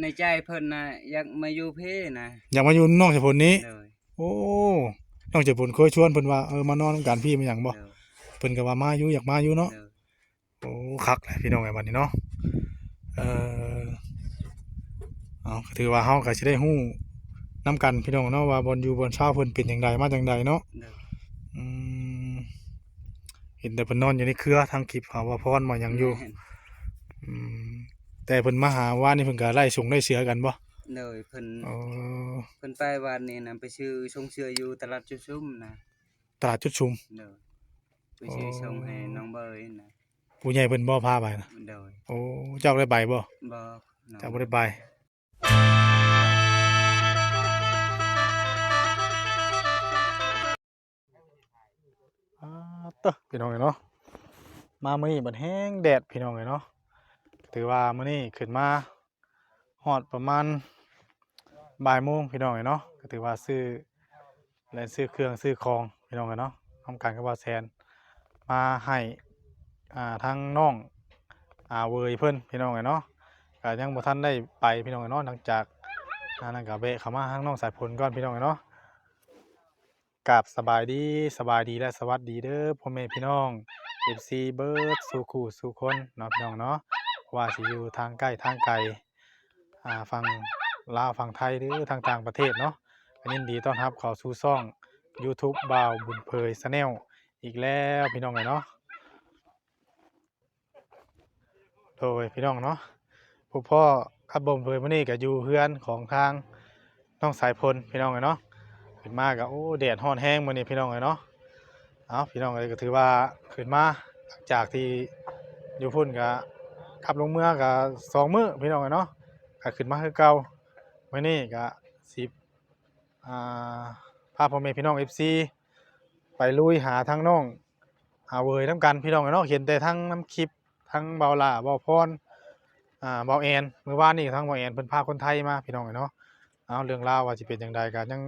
ໃນໃຈເພິ່ນນະ ຢາກມາຢູ່ພີ້ນະ. ຢາກມາຢູ່ນຳນ້ອງສາຍຝົນນີ້? ໂດຍ. ໂອ້ ນ້ອງສາຍຝົນເຄີຍຊວນເພິ່ນວ່າ ເອີ ມານອນນຳກັນພີ້ ມາຫຍັງບໍ່? ໂດຍ. ເພິ່ນກໍວ່າມາຢູ່ ຢາກມາຢູ່ເນາະ. ໂດຍ. ໂອ້ ຄັກແຫຼະພີ່ນ້ອງເອີຍ ບັດນີ້ເນາະ. ເອີ ເອົາ ກໍຖືວ່າເຮົາກໍຊິໄດ້ຮູ້ນຳກັນພີ່ນ້ອງເນາະ ວ່າບ່ອນຢູ່ບ່ອນເຊົາເພິ່ນເປັນຈັ່ງໃດ ມາຈັ່ງໃດເນາະ. ໂດຍ. ອືມ ເຫັນແຕ່ເພິ່ນນອນຢູ່ໃນເຄືອ ທາງຄລິບຫາວ່າພອນມາຫຍັງຢູ່. ແມ່ນ. ອືມ ແຕ່ເພິ່ນມາຫາວານນີ້ ເພິ່ນກໍໄລ່ສົງໄລ່ເສືອກັນບໍ່? ໂດຍ. ເພິ່ນ ໂອ້ ເພິ່ນໄປວານນີ້ນະ ໄປຊື້ຊົງເສືອຢູ່ຕະຫຼາດຈຸດຊຸມນະ. ຕະຫຼາດຈຸດຊຸມ. ໂດຍ. ໄປຊື້ ໂອ້ ຊົງໃຫ້ນ້ອງເບີນະ. ຜູ້ໃຫຍ່ເພິ່ນບໍ່ພາໄປນະ? ໂດຍ. ໂອ້ ເຈົ້າໄດ້ໄປບໍ່? ບໍ່. ເຈົ້າບໍ່ໄດ້ໄປ. ອາ ເຕີ ພີ່ນ້ອງເອີຍເນາະ ມາມື້ນີ້ບັດແຮງແດດ ພີ່ນ້ອງເອີຍເນາະ. ຖືວ່າມື້ນີ້ຂຶ້ນມາຮອດປະມານບ່າຍໂມງ ພີ່ນ້ອງເອີຍເນາະ. ກໍຖືວ່າຊື້ ແລະ ຊື້ເຄື່ອງຊື້ຂອງ ພີ່ນ້ອງເອີຍເນາະ ນຳກັນກັບບ່າວແສນ ມາໃຫ້ ອ່າ ທາງນ້ອງ ອ່າ ເຫວີຍເພິ່ນ ພີ່ນ້ອງເອີຍເນາະ. ກໍຍັງບໍ່ທັນໄດ້ໄປ ພີ່ນ້ອງເອີຍເນາະ ຫຼັງຈາກ ອ່າ ນັ້ນກໍແວະເຂົ້າມາທາງນ້ອງສາຍຝົນກ່ອນ ພີ່ນ້ອງເອີຍເນາະ. ກາບສະບາຍດີ ສະບາຍດີ ແລະ ສະຫວັດດີເດີ ພໍ່ແມ່ພີ່ນ້ອງ ເອັຟຊີ ເບິດສູ່ຄູ່ສູ່ຄົນເນາະ ພີ່ນ້ອງເນາະ. ບໍ່ວ່າຊິຢູ່ທາງໃກ້ທາງໄກ ອ່າ ຝັ່ງລາວ ຝັ່ງໄທ ຫຼື ທາງຕ່າງປະເທດເນາະ ກໍຍິນດີຕ້ອນຮັບເຂົ້າສູ່ຊ່ອງຢູທູບ ບ່າວບຸນເຜີຍ Channel ອີກແລ້ວ ພີ່ນ້ອງເອີຍເນາະ. ໂດຍ ພີ່ນ້ອງເນາະ ພົບພໍ້ກັບບ່າວບຸນເຜີຍ ມື້ນີ້ກໍຢູ່ເຮືອນຂອງທາງນ້ອງສາຍຝົນ ພີ່ນ້ອງເອີຍເນາະ. ຂຶ້ນມາກໍ ໂອ້ ແດດຮ້ອນແຮງມື້ນີ້ ພີ່ນ້ອງເອີຍເນາະ. ເອົາ ພີ່ນ້ອງເອີຍ ກໍຖືວ່າຂຶ້ນມາ ຫຼັງຈາກທີ່ຢູ່ພຸ້ນກໍກັບລົງເມືອກໍສອງມື້ ພີ່ນ້ອງເອີຍເນາະ ກໍຂຶ້ນມາຄືເກົ່າ. ມື້ນີ້ກໍຊິ ອ່າ ພາພໍ່ແມ່ພີ່ນ້ອງ ເອັຟຊີ ໄປລຸຍຫາທາງນ້ອງ ອາ ເຫວີຍນຳກັນ ພີ່ນ້ອງເອີຍເນາະ. ເຫັນແຕ່ທາງນຳຄລິບ ທາງບ່າວຫຼ້າ ບ່າວພອນ ອ່າ ບ່າວແອນ ມື້ວານນີ້ທາງບ່າວແອນເພິ່ນພາຄົນໄທມາ ພີ່ນ້ອງເອີຍເນາະ. ເອົາ ເລື່ອງລາວວ່າຊິເປັນຈັ່ງໃດກໍຍັງ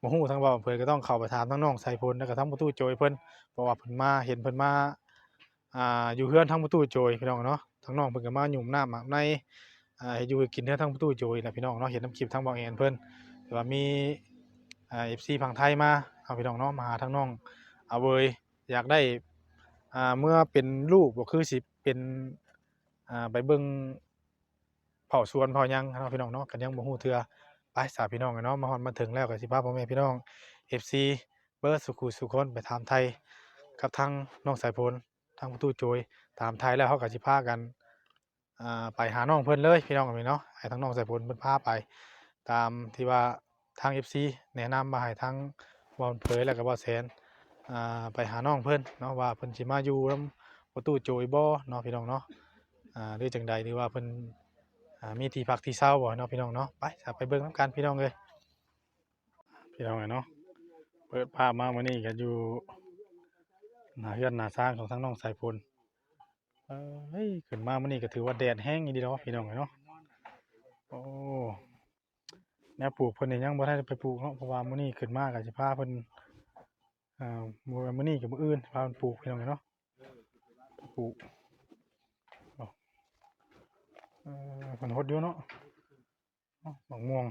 ບໍ່ຮູ້ ທາງບ່າວບຸນເຜີຍກໍຕ້ອງເຂົ້າໄປຖາມທາງນ້ອງສາຍຝົນ ແລ້ວກໍທາງພໍ່ຕູ້ໂຈຍເພິ່ນ ເພາະວ່າເພິ່ນມາ ເຫັນເພິ່ນມາ ອ່າ ຢູ່ເຮືອນທາງພໍ່ຕູ້ໂຈຍ ພີ່ນ້ອງເນາະ. ທາງນ້ອງເພິ່ນກໍມາຫຍຸ້ມນ້ຳອາບໃນ ອ່າ ເຮັດຢູ່ເຮັດກິນເຮືອນທາງພໍ່ຕູ້ໂຈຍນະ ພີ່ນ້ອງເນາະ. ເຫັນນຳຄລິບທາງບ່າວແອນເພິ່ນ ແຕ່ວ່າມີ ອ່າ ເອັຟຊີຝັ່ງໄທມາເນາະ ພີ່ນ້ອງເນາະ ມາຫາທາງນ້ອງ ອາ ເຫວີຍ ຢາກໄດ້ ອ່າ ເມືອເປັນລູກບໍ່ ຄືຊິເປັນ ອ່າ ໄປເບິ່ງເຝົ້າສວນເຝົ້າຫຍັງເນາະ ພີ່ນ້ອງເນາະ ກໍຍັງບໍ່ຮູ້ເທື່ອ. ໄປຊະ ພີ່ນ້ອງເນາະ ມາຮອດມາເຖິງແລ້ວ ກໍຊິພາພໍ່ແມ່ພີ່ນ້ອງ ເອັຟຊີ ເບິດສູ່ຄູ່ສູ່ຄົນ ໄປຖາມໄຖ່ກັບທາງນ້ອງສາຍຝົນ ທາງພໍ່ຕູ້ໂຈຍ. ຖາມໄຖ່ແລ້ວ ເຮົາກໍຊິພາກັນ ອ່າ ໄປຫານ້ອງເພິ່ນເລີຍ ພີ່ນ້ອງເອີຍເນາະ. ໃຫ້ທາງນ້ອງສາຍຝົນເພິ່ນພາໄປ ຕາມທີ່ວ່າທາງເອັຟຊີແນະນຳມາໃຫ້ທາງບ່າວເຜີຍ ແລ້ວກໍບ່າວແສນ ອ່າ ໄປຫານ້ອງເພິ່ນເນາະ ວ່າເພິ່ນຊິມາຢູ່ນຳພໍ່ຕູ້ໂຈຍບໍ່ເນາະ ພີ່ນ້ອງເນາະ ອ່າ ຫຼືຈັ່ງໃດ ຫຼືວ່າເພິ່ນ ອ່າ ມີທີ່ພັກທີ່ເຊົາບໍ່ເນາະ ພີ່ນ້ອງເນາະ. ໄປຊະ ໄປເບິ່ງນຳກັນ ພີ່ນ້ອງເອີຍ. ພີ່ນ້ອງເອີຍເນາະ ເປີດພາບມາມື້ນີ້ກໍຢູ່ໜ້າເຮືອນໜ້າຊານຂອງທາງນ້ອງສາຍຝົນ. ເອີຍ ຂຶ້ນມາມື້ນີ້ກໍຖືວ່າແດດແຮງອີ່ຫຼີດອກ ພີ່ນ້ອງເອີຍເນາະ. ໂອ້ ແນວປູກເພິ່ນນີ້ຍັງບໍ່ທັນໄດ້ໄປປູກເນາະ ເພາະວ່າມື້ນີ້ຂຶ້ນມາກໍຊິພາເພິ່ນ ເອີ ມື້ ມື້ນີ້ກັບມື້ອື່ນພາເພິ່ນປູກ ພີ່ນ້ອງເອີຍເນາະ ປູກ. ເອີ ເພິ່ນຫົດຢູ່ເນາະ. ເນາະ ໝາກມ່ວງ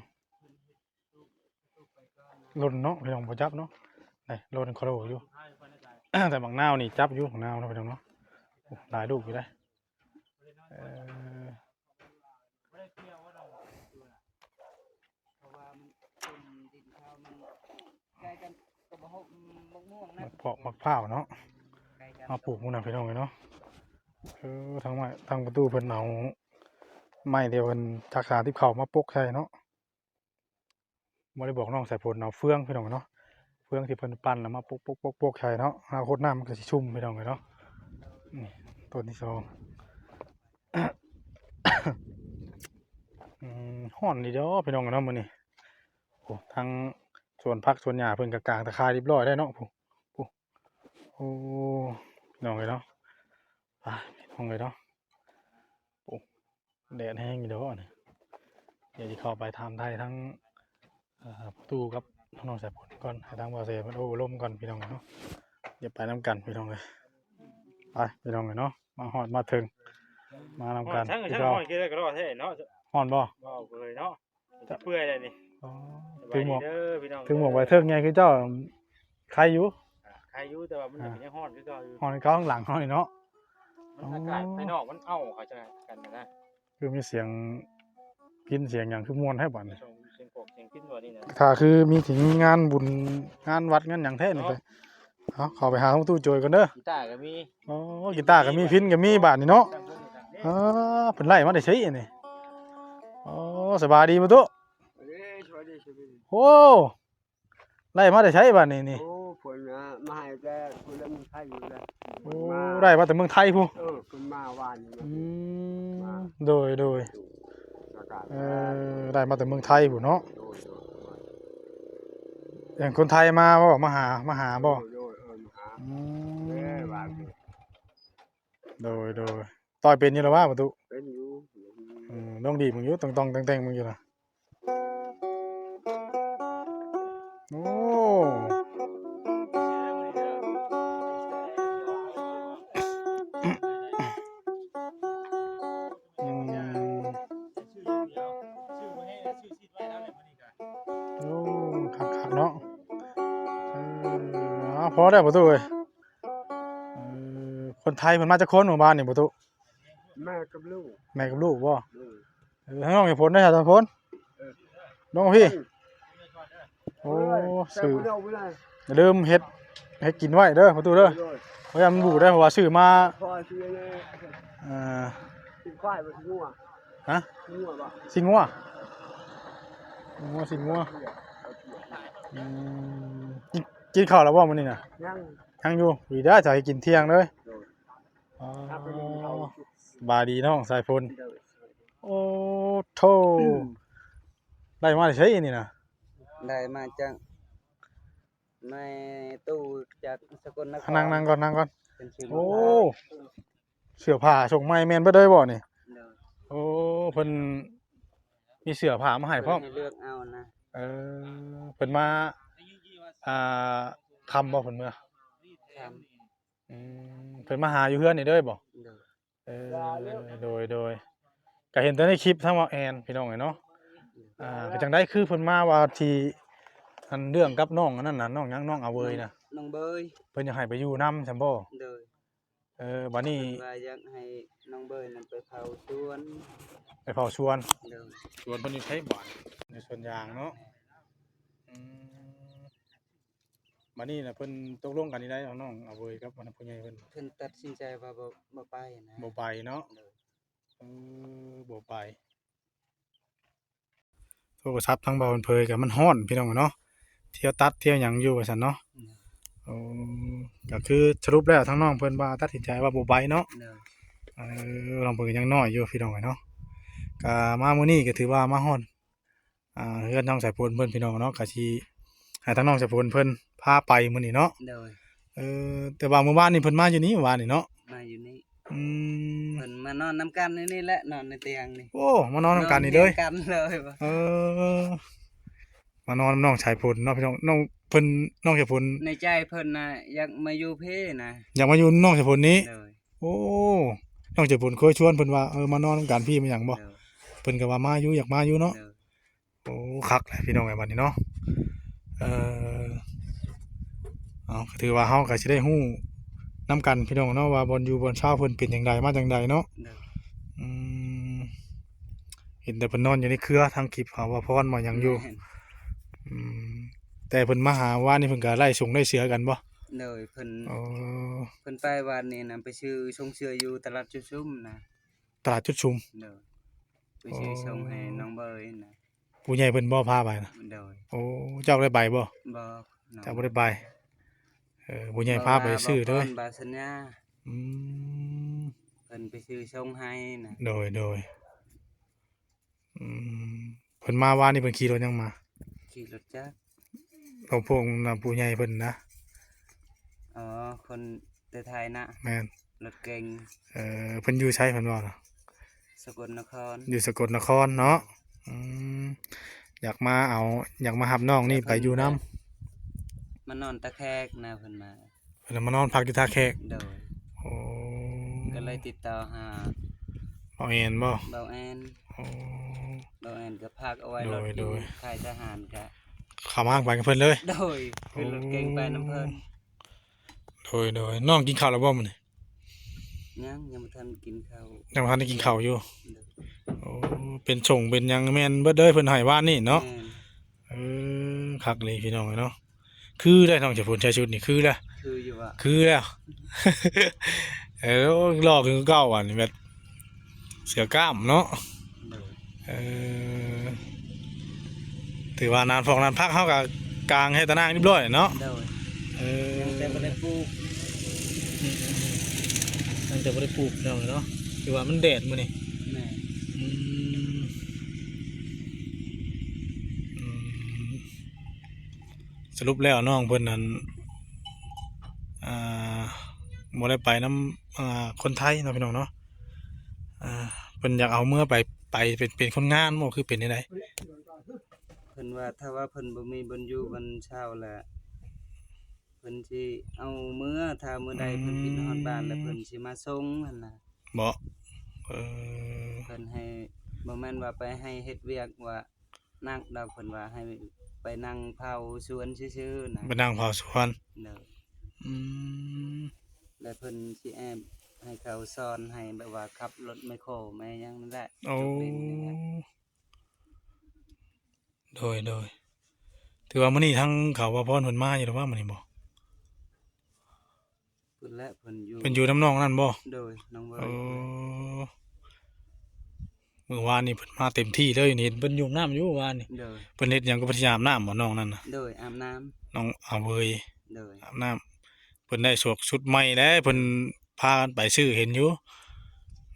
ຫຼົ່ນເນາະ ພີ່ນ້ອງ ບໍ່ຈັບເນາະ ນີ້ຫຼົ່ນໂຄລຢູ່. ແຕ່ໝາກນາວນີ້ຈັບຢູ່ ໝາກນາວເນາະ ພີ່ນ້ອງເນາະ. ໂອ້ ຫຼາຍລູກຢູ່ເດ້. ເອີ ໝາກເຜາະ ໝາກພ້າວເນາະ ມາປູກໝູ່ນະ ພີ່ນ້ອງເອີຍເນາະ. ເອີ ທາງໄມ້ ທາງປະຕູເພິ່ນເອົາໄມ້ທີ່ເພິ່ນຈັກສານຕິບເຂົ້າມາປົກໃສ່ເນາະ. ບໍ່ໄດ້ບອກນ້ອງສາຍຝົນເອົາເຟືອງ ພີ່ນ້ອງເນາະ ເຟືອງທີ່ເພິ່ນປັ່ນແລ້ວມາປົກໆໆໃສ່ເນາະ. ຫາໂຄດນ້ຳມັນກໍຊິຊຸ່ມ ພີ່ນ້ອງເອີຍເນາະ. ນີ້ຕົ້ນທີສອງ. ອືມ ຮ້ອນດີເດີ ພີ່ນ້ອງເນາະ ມື້ນີ້. ໂອ້ ທາງສວນຜັກສວນຫຍ້າເພິ່ນກໍກາງຕາຂ່າຍຮຽບຮ້ອຍແລ້ວເນາະ ຜູ້ ຜູ້. ໂອ້ ພີ່ນ້ອງເອີຍເນາະ ໄປ ພີ່ນ້ອງເອີຍເນາະ. ໂອ້ ແດດແຮງຢູ່ເດີອັນນີ້. ດຽວຊິເຂົ້າໄປຖາມໄຖ່ທາງ ເອີ ປະຕູກັບທາງນ້ອງສາຍຝົນກ່ອນ ໃຫ້ທາງບ່າວແຊເພິ່ນໂອ້ລົມກ່ອນ ພີ່ນ້ອງເນາະ. ດຽວໄປນຳກັນ ພີ່ນ້ອງເອີຍ. ໄປ ພີ່ນ້ອງເອີຍເນາະ ມາຮອດມາເຖິງ ມານຳກັນ ຮອດ ຄືເກົ່າ ຮອດ ຄືໄດ້ກໍຮອດແທ້ເນາະ. ຮ້ອນບໍ່? ບໍ່ເຄີຍເນາະ ຈະເປື່ອຍແລ້ວນີ້. ອໍ ຖືໝວກ ຖືໝວກໄວ້ເທິງໃຫຍ່ຄືເຈົ້າ ໄຄຢູ່ ອ່າ ໄຄຢູ່ ແຕ່ວ່າມັນ ອ່າ ກໍຍັງຮ້ອນຄືເກົ່າຢູ່ ຮ້ອນເກົ່າຂ້າງຫຼັງເຮົານີ້ເນາະ. ມັນອາກາດ ອໍ ພາຍນອກມັນເອົ້າເຂົ້າໃຈກັນນະ ຄືມີສຽງພິນສຽງຫຍັງ ຄືມ່ວນແທ້ບາດນີ້. ສຽງພວກສຽງພິນວ່ານີ້ນະ ຖ້າຄືມີ ຊິມີງານບຸນງານວັດງານຫຍັງແທ້ນີ້ ເນາະ ໄປ ເອົາ ເຂົ້າໄປຫາທາງຕູ້ໂຈຍກ່ອນເດີ. ກີຕາກໍມີ ອໍ ກີຕາກໍມີ ພິນກໍມີບາດນີ້ເນາະ. ອ່າ ເພິ່ນໄລ່ມາແຕ່ໃສອັນນີ້? ອໍ ສະບາຍດີບໍ່ຕູ້? ເອີ ສະບາຍດີ ສະບາຍດີ. ໂອ້ ໄລ່ມາແຕ່ໃສບາດນີ້ນີ້? ໂອ້ ເພິ່ນນະມາໃຫ້ແຕ່ເພິ່ນລະມີໃຜຢູ່ແລ້ວ. ໂອ້ ໄດ້ມາແຕ່ເມືອງໄທພຸ້ນ. ເອີ ເພິ່ນມາວານນີ້. ອືມ ມາ ໂດຍ ໂດຍ ອາກາດ ເອີ ໄດ້ມາແຕ່ເມືອງໄທພຸ້ນເນາະ. ໂດຍ ໂດຍ ຢ່າງຄົນໄທມາບໍ່ ມາຫາ ມາຫາບໍ່? ໂດຍ ໂດຍ ເອີ ມາຫາ. ອືມ ເອີ ວ່າ ໂດຍ ໂດຍ ຕ່ອຍເປັນຢູ່ລະຫວາ ປະຕຸ? ເປັນຢູ່. ອືມ ລອງດີດເບິ່ງຢູ່ ຕ້ອງໆແຕ່ງໆເບິ່ງຢູ່ນະ. ໂອ້ ອືມ ໂອ້ ຄັກໆເນາະ. ເອີ ເອົາ ພໍແລ້ວປະຕູເອີຍ. ເອີ ຄົນໄທເພິ່ນມາຈັກຄົນໝູ່ບ້ານນີ້ປະຕູ? ແມ່ກັບລູກ. ແມ່ກັບລູກບໍ່? ໂດຍ. ເອີ ທາງນ້ອງເຮັດຜົນໄດ້ ທາງຜົນ ເອີ ນ້ອງພີ່. ໂອ້ ຊື້ ຢ່າລືມເຮັດ ເຮັດກິນໄວ້ເດີປະຕູເດີ. ໂດຍ ໂດຍ. ພະຍາຍາມບໍ່ໄດ້ ເພາະວ່າຊື້ມາ ພໍຊື້ແນ່. ເອີ ຊີ້ນຄວາຍບໍ່? ຊີ້ນງົວ. ຮະ? ຊີ້ນງົວບໍ່? ຊີ້ນງົວ ຊີ້ນງົວ ຊີ້ນງົວ. ອືມ ກິນ ກິນເຂົ້າແລ້ວບໍ່ມື້ນີ້ນະ? ຍັງ ຍັງຢູ່. ດີເດີ ຈະໃຫ້ກິນທ່ຽງເດີ. ໂດຍ. ອໍ ສະບາຍດີນ້ອງສາຍຝົນ. ໂອ້ໂທ້ ໄດ້ມາແຕ່ໃສນີ້ນະ? ໄດ້ມາຈາກແມ່ຕູ້ ຈາກສະກົນນະຄອນ. ນັ່ງ ນັ່ງກ່ອນ ນັ່ງກ່ອນ. ໂອ້ ເສື້ອຜ້າສົ່ງໃໝ່ແມ່ນເບິດເລີຍບໍ່ນີ້? ໂດຍ. ໂອ້ ເພິ່ນມີເສື້ອຜ້າມາໃຫ້ພ້ອມ ເພິ່ນໃຫ້ເລືອກເອົານະ. ເອີ ເພິ່ນມາ ອ່າ ຄ່ຳບໍ່ເພິ່ນເມືອ? ຄ່ຳ. ອືມ ເພິ່ນມາຫາຢູ່ເຮືອນນີ້ເລີຍບໍ່? ໂດຍ. ເອີ ໂດຍ ໂດຍ. ກະເຫັນແຕ່ໃນຄລິບທາງເວົ້າແອນ ພີ່ນ້ອງເອີຍເນາະ. ອ່າ ກະຈັ່ງໃດ ຄືເພິ່ນມາວ່າທີ່ ອັນເລື່ອງກັບນ້ອງອັນນັ້ນນະ ນ້ອງຫຍັງ ນ້ອງອາເວີຍນະ ນ້ອງເບີຍ ເພິ່ນຢາກໃຫ້ໄປຢູ່ນຳຊັ້ນບໍ່? ໂດຍ. ເອີ ບາດນີ້ ເພິ່ນວ່າຢາກໃຫ້ນ້ອງເບີຍນັ້ນໄປເຝົ້າສວນ ໄປເຝົ້າສວນ. ໂດຍ. ສວນເພິ່ນຢູ່ໃສບາດ? ຢູ່ສວນຢາງເນາະ. ອືມ ບາດນີ້ນະ ເພິ່ນຕົກລົງກັນນີ້ໄດ໋ ນ້ອງອາເວີຍກັບອັນຜູ້ໃຫຍ່ເພິ່ນ? ເພິ່ນຕັດສິນໃຈວ່າບໍ່ ບໍ່ໄປນະ. ບໍ່ໄປເນາະ. ໂດຍ. ເອີ ບໍ່ໄປ. ໂທລະສັບທາງບ່າວເພິ່ນເຜີຍກໍມັນຮ້ອນ ພີ່ນ້ອງເນາະ ທ່ຽວຕັດທ່ຽວຫຍັງຢູ່ວ່າຊັ້ນເນາະ. ໂດຍ. ໂອ້ ກໍຄືສະຫຼຸບແລ້ວ ທາງນ້ອງເພິ່ນວ່າຕັດສິນໃຈວ່າບໍ່ໄປເນາະ. ໂດຍ. ເອີ ນ້ອງເພິ່ນກໍຍັງນ້ອຍຢູ່ ພີ່ນ້ອງເນາະ. ກໍມາມື້ນີ້ກໍຖືວ່າມາຮອດ ອ່າ ເຮືອນນ້ອງສາຍຝົນເພິ່ນ ພີ່ນ້ອງເນາະ ກະຊິໃຫ້ທາງນ້ອງສາຍຝົນເພິ່ນພາໄປມື້ນີ້ເນາະ. ໂດຍ. ເອີ ແຕ່ວ່າມື້ວານນີ້ເພິ່ນມາຢູ່ນີ້ ວານນີ້ເນາະ. ມາຢູ່ນີ້. ອືມ ເພິ່ນມານອນນຳກັນຢູ່ນີ້ແຫຼະ ນອນໃນຕຽງນີ້. ໂອ້ ມານອນນຳກັນນີ້ເລີຍ. ນອນຕຽງກັນເລີຍ. ເອີ ມານອນນຳນ້ອງສາຍຝົນເນາະ ພີ່ນ້ອງ. ນ້ອງເພິ່ນ ນ້ອງສາຍຝົນ ໃນໃຈເພິ່ນນະ ຢາກມາຢູ່ພີ້ນະ ຢາກມາຢູ່ນຳນ້ອງສາຍຝົນນີ້. ໂດຍ. ໂອ້ ນ້ອງສາຍຝົນເຄີຍຊວນເພິ່ນວ່າ ເອີ ມານອນນຳກັນພີ້ ມາຫຍັງບໍ່? ໂດຍ. ເພິ່ນກໍວ່າມາຢູ່ ຢາກມາຢູ່ເນາະ. ໂດຍ. ໂອ້ ຄັກແຫຼະພີ່ນ້ອງເອີຍ ບັດນີ້ເນາະ. ເອີ ເອົາ ກໍຖືວ່າເຮົາກໍຊິໄດ້ຮູ້ນຳກັນພີ່ນ້ອງເນາະ ວ່າບ່ອນຢູ່ບ່ອນເຊົາເພິ່ນເປັນຈັ່ງໃດ ມາຈັ່ງໃດເນາະ. ໂດຍ. ອືມ ເຫັນແຕ່ເພິ່ນນອນຢູ່ໃນເຄືອ ທາງຄລິບເຮົາວ່າພອນວ່າຫຍັງຢູ່. ແມ່ນ. ອືມ ແຕ່ເພິ່ນມາຫາວານນີ້ ເພິ່ນກໍໄລ່ສົງໄລ່ເສືອກັນບໍ່? ໂດຍ. ເພິ່ນ ໂອ້ ເພິ່ນໄປວານນີ້ນະ ໄປຊື້ສົງເສືອຢູ່ຕະຫຼາດຈຸດຊຸມນະ. ຕະຫຼາດຈຸດຊຸມ. ໂດຍ. ໄປຊື້ ໂອ້ ສົ່ງໃຫ້ນ້ອງເບີຍນະ. ຜູ້ໃຫຍ່ເພິ່ນບໍ່ພາໄປນະ? ໂດຍ. ໂອ້ ເຈົ້າໄດ້ໄປບໍ່? ບໍ່. ເຈົ້າບໍ່ໄດ້ໄປ. ເອີ ຜູ້ໃຫຍ່ພາໄປຊື້ເດີ. ບໍ່ວ່າບໍ່ພອນ ບໍ່ສັນຍາ. ອືມ ເພິ່ນໄປຊື້ສົ່ງໃຫ້ນະ. ໂດຍ ໂດຍ. ອືມ ເພິ່ນມາວານນີ້ເພິ່ນຂີ່ລົດຫຍັງມາ? ຂີ່ລົດຈັກ. ໂອ້ ພວກນະ ຜູ້ໃຫຍ່ເພິ່ນນະ. ອໍ ຄົນແຕ່ໄທນະ. ແມ່ນ. ລົດເກັງ. ເອີ ເພິ່ນຢູ່ໃສເພິ່ນເວົ້ານະ? ສະກົນນະຄອນ. ຢູ່ສະກົນນະຄອນເນາະ. ອືມ ຢາກມາເອົາ ຢາກມາຮັບນ້ອງນີ້ໄປຢູ່ນຳ. ມານອນຕາແຂກນະ ເພິ່ນມາ. ເພິ່ນມານອນພັກຢູ່ທ່າແຂກ. ໂດຍ. ໂອ້ ກໍເລີຍຕິດຕໍ່ຫາ ບ່າວແອນບໍ່? ບ່າວແອນ. ໂອ້ ໂອ້ ບໍ່ແມ່ນກໍພັກເອົາໄວ້ ໂດຍ ລົດ ໂດຍ ຂາຍທະຫານກໍ ເຂົ້າມາໄປກັບເພິ່ນເລີຍ ໂດຍ ຂຶ້ນລົດເກັງໄປນຳເພິ່ນ ໂອ້ ໂດຍ ໂດຍ ນ້ອງກິນເຂົ້າແລ້ວບໍ່ມື້ນີ້? ຍັງ ຍັງບໍ່ທັນກິນເຂົ້າ ຍັງບໍ່ທັນໄດ້ກິນເຂົ້າຢູ່ ໂດຍ ໂອ້ ເປັນສົງເປັນຫຍັງແມ່ນເບິດເລີຍ ເພິ່ນໃຫ້ວານນີ້ເນາະ ແມ່ນ ເອີ ຄັກເລີຍພີ່ນ້ອງເອີຍເນາະ ຄືໄດ໋ ນ້ອງສາຍຝົນໃສ່ຊຸດນີ້ ຄືລະ ຄືຢູ່ວ່າ ຄືແລ້ວ ເອີ ຫຼໍ່ຄືເກົ່າ ອັນນີ້ແບບເສືອກ້າມເນາະ ໂດຍ ເອີ ຖືວ່ານານພອກນານພັກ ເຮົາກໍກາງໃຫ້ຕາໜ່າງຮຽບຮ້ອຍເນາະ ໂດຍ ເອີ ຍັງແຕ່ບໍ່ໄດ້ປູກ ອືມໆໆ ຍັງແຕ່ບໍ່ໄດ້ປູກພີ່ນ້ອງເນາະ ຖືວ່າມັນແດດມື້ນີ້ ແມ່ນ ອືມ ອືມ ສະຫຼຸບແລ້ວນ້ອງເພິ່ນນັ້ນ ອ່າ ບໍ່ໄດ້ໄປນຳ ອ່າ ຄົນໄທເນາະພີ່ນ້ອງເນາະ ອ່າ ເພິ່ນຢາກເອົາເມືອໄປ ໄປເປັນ ເປັນຄົນງານບໍ່ ຄືເປັນແນວໃດ? ເພິ່ນວ່າຖ້າວ່າເພິ່ນບໍ່ມີບ່ອນຢູ່ບ່ອນເຊົາແລ້ວ ເພິ່ນຊິເອົາເມືອ ຖ້າມື້ໃດເພິ່ນ ອືມ ຄິດຮອດບ້ານແລ້ວ ເພິ່ນຊິມາສົ່ງຫັ້ນນະ ບໍ່ ເອີ ເພິ່ນໃຫ້ ບໍ່ແມ່ນວ່າໄປໃຫ້ເຮັດວຽກວ່າ ໜັກດອກ ເພິ່ນວ່າໃຫ້ໄປນັ່ງເຝົ້າສວນຊື່ໆນະ ໄປນັ່ງເຝົ້າສວນ ໂດຍ ອືມ ແລ້ວເພິ່ນຊິແອບໃຫ້ເຂົາສອນໃຫ້ແບບວ່າຂັບລົດແມກໂຄແມ່ຫຍັງນັ້ນແຫຼະ ໂອ້ ຈົກດິນນີ້ແຫຼະ ໂດຍໆ ຖືວ່າມື້ນີ້ທາງເຂົາວ່າພອນເພິ່ນມາຢູ່ແລ້ວວ່າມື້ນີ້ບໍ່? ເພິ່ນແຫຼະ ເພິ່ນຢູ່ ເພິ່ນຢູ່ນຳນ້ອງນັ້ນບໍ່? ໂດຍ ນ້ອງເວີຍ ໂອ້ ມື້ວານນີ້ເພິ່ນມາເຕັມທີ່ເລີຍ ເຫັນເພິ່ນຢູ່ອາບນ້ຳຢູ່ວານນີ້ ໂດຍ ເພິ່ນເຮັດຫຍັງກໍເພິ່ນຊິອາບນ້ຳບໍ່ ນ້ອງນັ້ນນະ? ໂດຍ ອາບນ້ຳ ນ້ອງອາເວີຍ ໂດຍ ອາບນ້ຳ ເພິ່ນໄດ້ສວກຊຸດໃໝ່ແລ້ວ ເພິ່ນພາກັນໄປຊື້ ເຫັນຢູ່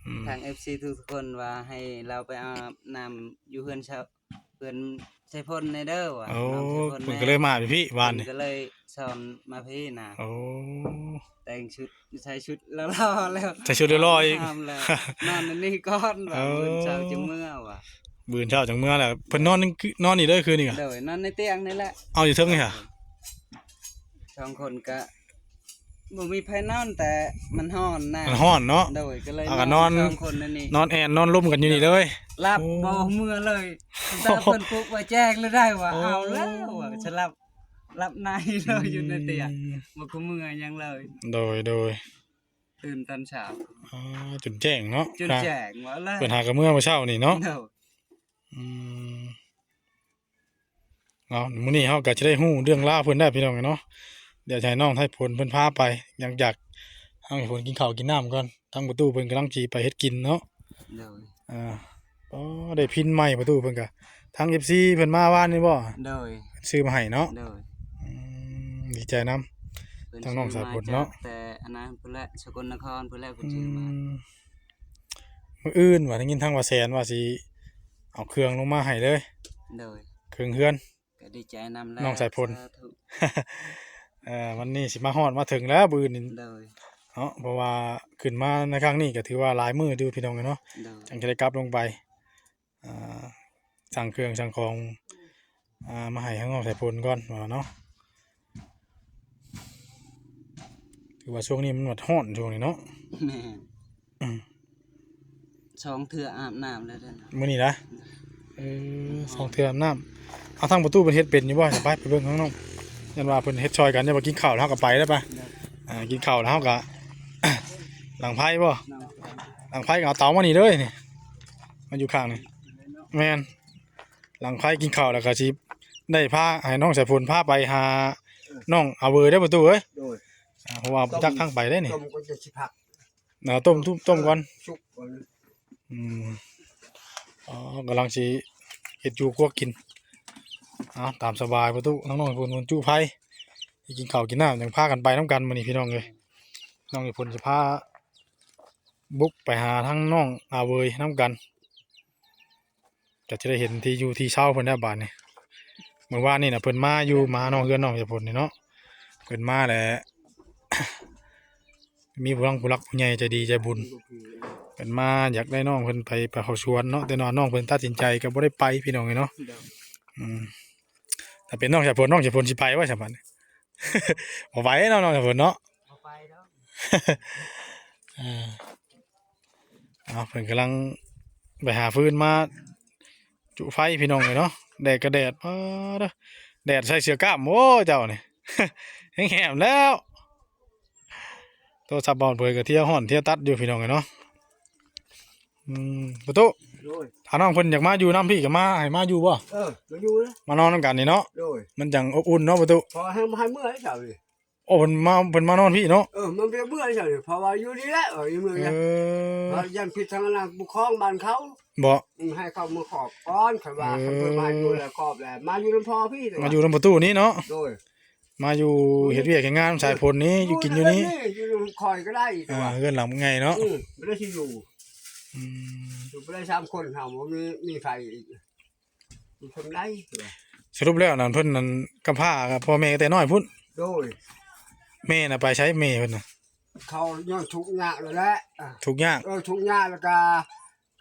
ອືມ ທາງເອັຟຊີທຸກໆຄົນວ່າໃຫ້ລາວໄປອາບນ້ຳຢູ່ເຮືອນຊາວ ເພິ່ນໃສ່ພົນແດ່ເດີວ່າ ໂອ້ ນ້ອງໃສ່ພົນ ເພິ່ນກໍເລີຍມາພີ່ວານນີ້ ເພິ່ນກໍເລີຍສອນມາພີ້ນະ ໂອ້ ແຕ່ງຊຸດ ໃສ່ຊຸດຫຼໍ່ໆແລ້ວ ໃສ່ຊຸດຫຼໍ່ໆອີກ ງາມແລ້ວ ນອນໃນນີ້ກ່ອນວ່າ ເອີ ມື້ເຊົ້າຈຶ່ງເມືອວ່າ ມື້ເຊົ້າຈຶ່ງເມືອແລ້ວ ເພິ່ນນອນ ນອນນີ້ເດີຄືນນີ້ກະ ໂດຍ ນອນໃນຕຽງນີ້ແຫຼະ ເອົາຢູ່ເທິງນີ້ຫະ ສອງຄົນກະ ບໍ່ມີໃຜນອນ ແຕ່ມັນຮ້ອນນະ ມັນຮ້ອນເນາະ ໂດຍ ກໍເລີຍ ອ່າ ນອນ ນອນ ສອງຄົນໃນນີ້ ນອນແອ່ນນອນລົມກັນຢູ່ນີ້ເລີຍ ຫຼັບ ໂອ້ ບໍ່ເມືອເລີຍ ແຕ່ເພິ່ນປຸກວ່າແຈ້ງແລ້ວໄດ້ວ່າ ໂອ້ ເອົາແລ້ວວ່າ ສະຫຼັບ ຫຼັບໃນເລີຍ ອືມ ຢູ່ໃນຕຽງ ບໍ່ຄືເມືອຫຍັງເລີຍ ໂດຍ ໂດຍ ຕື່ນຕອນເຊົ້າ ອໍ ຈົນແຈ້ງເນາະ ຈົນແຈ້ງວ່າແລ້ວ ເພິ່ນຫາກໍເມືອມື້ເຊົ້ານີ້ເນາະ ໂດຍ ອືມ ເນາະ ມື້ນີ້ເຮົາກໍຈະໄດ້ຮູ້ເລື່ອງລາວເພິ່ນແລ້ວພີ່ນ້ອງເນາະ ດຽວຈະໃຫ້ນ້ອງໄຕ້ຜົນເພິ່ນພາໄປ ຫຼັງຈາກທາງໃຫ້ຜົນກິນເຂົ້າກິນນ້ຳກ່ອນ ທາງປະຕູເພິ່ນກຳລັງຊິໄປເຮັດກິນເນາະ ໂດຍ ອ່າ ອໍ ໄດ້ພິນໃໝ່ປະຕູເພິ່ນກະ ທາງເອັຟຊີເພິ່ນມາວານນີ້ບໍ່? ໂດຍ ຊື້ມາໃຫ້ເນາະ ໂດຍ ອືມ ດີໃຈນຳ ເພິ່ນ ທາງນ້ອງສາຍຝົນເນາະ ຊື້ມາຈາກແຕ່ອັນນັ້ນພຸ້ນແຫຼະ ສະກົນນະຄອນພຸ້ນແຫຼະ ເພິ່ນຊື້ມາ ອືມ ມື້ອື່ນວ່າໄດ້ຍິນທາງວ່າແສນວ່າຊິເອົາເຄື່ອງລົງມາໃຫ້ເລີຍ ໂດຍ ເຄື່ອງເຮືອນ ກໍດີໃຈນຳແລ້ວ ນ້ອງສາຍຝົນ ສາທຸ ເອີ ວັນນີ້ຊິມາຮອດມາເຖິງແລ້ວມື້ອື່ນນີ້ ໂດຍ ເນາະ ເພາະວ່າຂຶ້ນມາໃນຄັ້ງນີ້ກໍຖືວ່າຫຼາຍມື້ຢູ່ພີ່ນ້ອງເອີຍເນາະ ໂດຍ ຈັ່ງຈະໄດ້ກັບລົງໄປ ອ່າ ສັ່ງເຄື່ອງສັ່ງຂອງ ອ່າ ມາໃຫ້ທາງນ້ອງສາຍຝົນກ່ອນວ່າເນາະ ຖືວ່າຊ່ວງນີ້ມັນຫວັດຮ້ອນຊ່ວງນີ້ເນາະ ແມ່ນ ອືມ ສອງເທື່ອອາບນ້ຳແລ້ວເດ້ ມື້ນີ້ນະ ເອີ ສອງເທື່ອອາບນ້ຳ ເອົາ ທາງປະຕູເພິ່ນເຮັດເປັນຢູ່ບໍ່? ໄປ ໄປເບິ່ງຂ້າງນອກ ຢ້ານວ່າເພິ່ນເຮັດຊ່ອຍກັນ ຢ້ານວ່າກິນເຂົ້າແລ້ວເຮົາກໍໄປແລ້ວປະ ໂດຍ ອ່າ ກິນເຂົ້າແລ້ວເຮົາກໍ ຫຼັງໄຟບໍ່? ຫຼັງໄຟ ຫຼັງໄຟກໍເອົາເຕົາມານີ້ເລີຍນີ້ ມາຢູ່ຂ້າງນີ້ ແມ່ນ ຫຼັງໄຟກິນເຂົ້າແລ້ວກໍຊິໄດ້ພາ ໃຫ້ນ້ອງສາຍຝົນພາໄປຫານ້ອງອາເວີຍເດີປະຕູເອີຍ ໂດຍ ອ່າ ເພາະວ່າບໍ່ຈັກທາງໄປເດ້ນີ້ ຕົ້ມກໍຈະຊິພັກ ອ່າ ຕົ້ມ ຕົ້ມກ່ອນ ສຸກກ່ອນ ອືມ ອໍ ກຳລັງຊິເຮັດຢູ່ຄົວກິນ ເອົາ ຕາມສະບາຍປະຕູ ທາງນ້ອງເພິ່ນຈຸໄຟ ກິນເຂົ້າກິນນ້ຳ ຍັງພາກັນໄປນຳກັນມື້ນີ້ພີ່ນ້ອງເອີຍ ນ້ອງເພິ່ນຊິພາບຸກໄປຫາທາງນ້ອງອາເວີຍນຳກັນ ກໍຈະໄດ້ເຫັນທີ່ຢູ່ທີ່ເຊົາເພິ່ນແລ້ວບາດນີ້ ມື້ວານນີ້ນະເພິ່ນມາຢູ່ ມາເນາະ ເຮືອນນ້ອງສາຍຝົນນີ້ເນາະ ເພິ່ນມາແຫຼະ ມີຜູ້ຫຼັກ ຜູ້ຫຼັກຜູ້ໃຫຍ່ໃຈດີໃຈບຸນ ເພິ່ນມາຢາກໄດ້ນ້ອງເພິ່ນໄປ ໄປເຂົ້າສວນເນາະ ແຕ່ວ່ານ້ອງເພິ່ນຕັດສິນໃຈກໍບໍ່ໄດ້ໄປພີ່ນ້ອງເອີຍເນາະ ໂດຍ ອືມ ຖ້າເປັນນ້ອງສາຍຝົນ ນ້ອງສາຍຝົນຊິໄປບໍ່ ສາຍຝົນ ບໍ່ໄປເນາະ ນ້ອງສາຍຝົນເນາະ ບໍ່ໄປດອກ ເອີ ເອົາ ເພິ່ນກຳລັງ ໄປຫາຟືນມາຈຸໄຟພີ່ນ້ອງເອີຍເນາະ. ແດດກໍແດດ ປາດເດີ ແດດໃສ່ເສື້ອກ້າມ ໂອ້ ເຈົ້ານີ້ ແຫ້ງແຫ້ມແລ້ວ. ໂທລະສັບບ່ອນເຜີຍກໍເທົ່ຽວຮ້ອນເທົ່ຽວຕັດຢູ່ພີ່ນ້ອງເອີຍເນາະ. ອືມ ປະຕູ ໂດຍ ຖ້ານ້ອງເພິ່ນຢາກມາຢູ່ນຳ ພີ່ກໍມາ ໃຫ້ມາຢູ່ບໍ່? ເອີ ມາຢູ່ເດີ ມານອນນຳກັນນີ້ເນາະ. ໂດຍ ມັນຈັ່ງອົບອຸ່ນເນາະປະຕູ. ເພາະວ່າແຮງບໍ່ໃຫ້ເມືອເຈົ້ານີ້. ໂອ້ ເພິ່ນມາ ເພິ່ນມານອນພີ້ເນາະ. ເອີ ມັນເປັນເມືອເຈົ້ານີ້ ເພາະວ່າຢູ່ນີ້ແຫຼະ ເອີ ຢູ່ເມືອງ ເອີ ຢ້ານຜິດທາງອັນນັ້ນປົກຄອງບ້ານເຂົາ ບໍ່ ອືມ ໃຫ້ເຂົາມາຂອບກ່ອນ ຂ້ອຍວ່າ ເອີ ຄັນເພິ່ນມາຢູ່ແລ້ວຂອບແລ້ວ ມາຢູ່ນຳພໍ່ພີ້ ມາຢູ່ນຳປະຕູນີ້ເນາະ. ໂດຍ ມາຢູ່ເຮັດວຽກເຮັດງານສາຍຝົນນີ້ ຢູ່ກິນຢູ່ນີ້ ຢູ່ນຳຂ້ອຍກໍໄດ້ ເອີ ເຮືອນຫຼັງໃຫຍ່ເນາະ. ອືມ ບໍ່ໄດ້ຊິຢູ່ ອືມ ຢູ່ບໍ່ໄດ້ສາມຄົນ ເຮົາບໍ່ມີ ມີໃຜອີກ ຢູ່ເທິງໃດ. ສະຫຼຸບແລ້ວນັ້ນ ເພິ່ນນັ້ນກຳພ້າ ພໍ່ແມ່ແຕ່ນ້ອຍພຸ້ນ. ໂດຍ ແມ່ນະໄປໃສ ແມ່ເພິ່ນນະ? ເຂົາຍ້ອນທຸກຍາກແລ້ວແຫຼະ ທຸກຍາກ ເອີ ທຸກຍາກແລ້ວກະ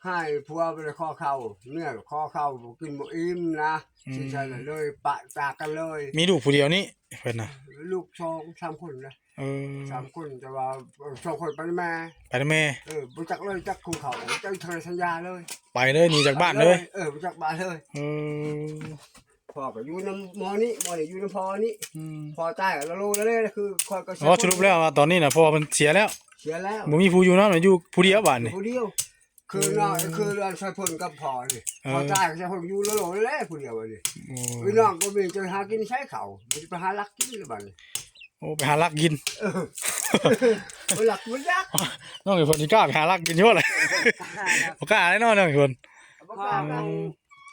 ໃຫ້ຜົວໄປຂໍເຂົ້າ ເມຍຂໍເຂົ້າ ບໍ່ກິນບໍ່ອີ່ມນະ ອືມ ຊິໃສ່ເລີຍ ປະຈາກກັນເລີຍ. ມີລູກຜູ້ດຽວນີ້ເພິ່ນນະ? ລູກສອງສາມຄົນນະ. ເອີ ສາມຄົນ ແຕ່ວ່າ ເອີ ສອງຄົນໄປນຳແມ່ ໄປນຳແມ່. ເອີ ບໍ່ຈັກເລີຍ ຈັກຂອງເຂົາ ຈັກທາງສັນຍາເລີຍ ໄປເລີຍ ໜີຈາກບ້ານເລີຍ. ເອີ ບໍ່ຈັກບ້ານເລີຍ. ເອີ ພໍ່ກໍຢູ່ນຳໝໍນີ້ ໝໍນີ້ຢູ່ນຳພໍ່ນີ້. ອືມ ພໍ່ຕາຍແລ້ວ ໂລແລ້ວ ຄືຂ້ອຍກໍ ອໍ ສະຫຼຸບແລ້ວວ່າຕອນນີ້ນະ ພໍ່ເພິ່ນເສຍແລ້ວ ເສຍແລ້ວ ບໍ່ມີຜູ້ຢູ່ນຳ ຢູ່ຜູ້ດຽວບາດນີ້ ຢູ່ຜູ້ດຽວ. ຄືນ້ອງ ອືມ ຄືອັນໃສ່ເພິ່ນກັບພໍ່ນີ້ ເອີ ພໍ່ຕາຍໃສ່ເພິ່ນຢູ່ໂລໆແລ້ວຜູ້ດຽວນີ້. ໂອ້ ເອີ ນ້ອງກໍມີ ຈະຫາກິນໃສເຂົາ ມັນຊິໄປຫາລັກກິນລະບາດນີ້. ໂອ້ ໄປຫາລັກກິນ ເອີ ໄປລັກມັນຍາກ ນ້ອງເພິ່ນຊິກ້າໄປຫາລັກກິນຢູ່ບໍ່ລະ? ບໍ່ກ້າແນ່ນອນ ນ້ອງເພິ່ນ ບໍ່ກ້າ ອືມ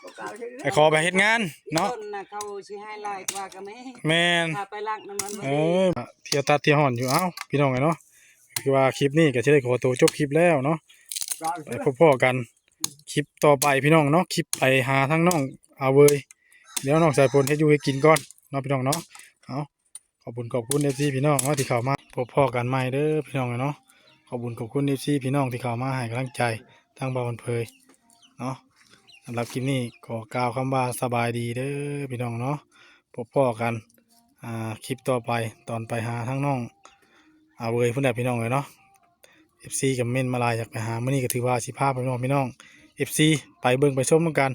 ບໍ່ກ້າເຮັດ ໄປຂໍໄປເຮັດງານເນາະ. ຕົ້ນນະ ເຂົາຊິໃຫ້ຫຼາຍກວ່າກໍມີ ແມ່ນ ຖ້າໄປລັກນຳມັນບໍ່ ເອີ ດີ ທ່ຽວຕັດທ່ຽວຮ້ອນຢູ່. ເອົ້າ ພີ່ນ້ອງເອີຍເນາະ ຄືວ່າຄລິບນີ້ກໍຊິໄດ້ຂໍໂຕຈົບຄລິບແລ້ວເນາະ. ໄປພົບພໍ້ກັນຄລິບຕໍ່ໄປພີ່ນ້ອງເນາະ ຄລິບໄປຫາທາງນ້ອງອາເວີຍ ດຽວນ້ອງສາຍຝົນເຮັດຢູ່ເຮັດກິນກ່ອນເນາະ ພີ່ນ້ອງເນາະ. ເອົາ ຂອບຄຸນຂອບຄຸນເອັຟຊີພີ່ນ້ອງເນາະທີ່ເຂົ້າມາ ພົບພໍ້ກັນໃໝ່ເດີພີ່ນ້ອງເນາະ. ຂອບຄຸນຂອບຄຸນເອັຟຊີພີ່ນ້ອງທີ່ເຂົ້າມາໃຫ້ກຳລັງໃຈທາງບ່າວເຜີຍເນາະ. ສຳລັບຄລິບນີ້ຂໍກ່າວຄຳວ່າສະບາຍດີເດີພີ່ນ້ອງເນາະ. ພົບພໍ້ກັນ ອ່າ ຄລິບຕໍ່ໄປ ຕອນໄປຫາທາງນ້ອງອາເວີຍພຸ້ນແຫຼະພີ່ນ້ອງເອີຍເນາະ. ເອັຟຊີກໍເມັ້ນມາຫຼາຍ ຢາກໄປຫາ ມື້ນີ້ກໍຖືວ່າຊິພາໄປນອກພີ່ນ້ອງ ເອັຟຊີ ໄປເບິ່ງໄປຊົມນຳກັນ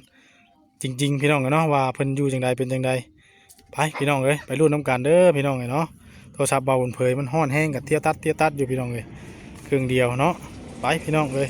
ຈິງໆ ພີ່ນ້ອງເອີຍເນາະ ວ່າເພິ່ນຢູ່ຈັ່ງໃດເປັນຈັ່ງໃດ. ໄປພີ່ນ້ອງເອີຍ ໄປລຸ້ນນຳກັນເດີພີ່ນ້ອງເອີຍເນາະ. ໂທລະສັບບ່າວບຸນເຜີຍມັນຮ້ອນແຮງ ກໍທ່ຽວຕັດ ທ່ຽວຕັດຢູ່ພີ່ນ້ອງເອີຍ ເຄື່ອງດຽວເນາະ. ໄປພີ່ນ້ອງເອີຍ.